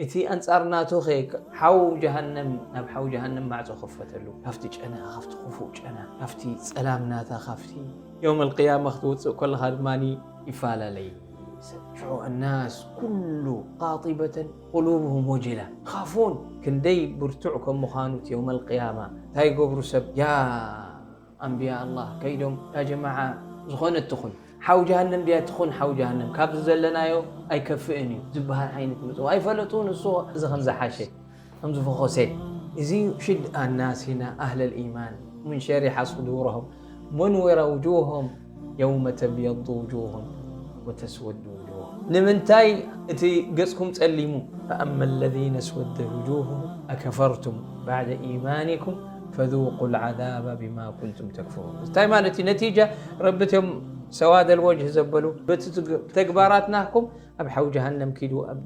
እቲ ኣንጻር ናቱ ኸ ሓው ጀሃነም፣ ናብ ሓው ጀሃነም ማዕጾ ክፈተሉ፣ ካብቲ ጨና፣ ካብቲ ክፉእ ጨና፣ ካብቲ ጸላም ናታ፣ ካብቲ የውም ኣልቅያማ ክትወጽእ ከለኻ ድማ ይፈላለይ። ሽዑ ኣናስ ኩሉ ቃጢበተን ቁሉብሁም ወጅላ፣ ኻፉን ክንደይ ብርቱዕ ከም ምዃኑ እቲ የውም ኣልቅያማ እንታይ ይገብሩ ሰብ ያ ኣንብያ ኣላህ ከይዶም ያ ጀማዓ ዝኾነት ትኹን ሓው ጀሃነም ድያ ትኹን ሓው ጀሃነም ካብዚ ዘለናዮ ኣይከፍእን እዩ ዝበሃል ዓይነት ምጽዋ ኣይፈለጡን። እሱ እዚ ከም ዝሓሸ ከም ዝፈኾሰ እዚ ሽድ ኣናሲና ኣህለል ኢማን من شرح صدورهم منور وجوههم يوم تبيض وجوه وتسود وجوه ንምንታይ እቲ ገጽኩም ጸሊሙ فأما الذين اسودت وجوههم أكفرتم بعد إيمانكم فذوقوا العذاب بما كنتم تكفرون እንታይ ማለት እዩ ነቲጃ ረቢ እቶም ሰዋደል ወጅህ ዘበሉ በቲ ተግባራት ናትኩም ኣብ ሓው ጀሃነም ኪዱ ኣብ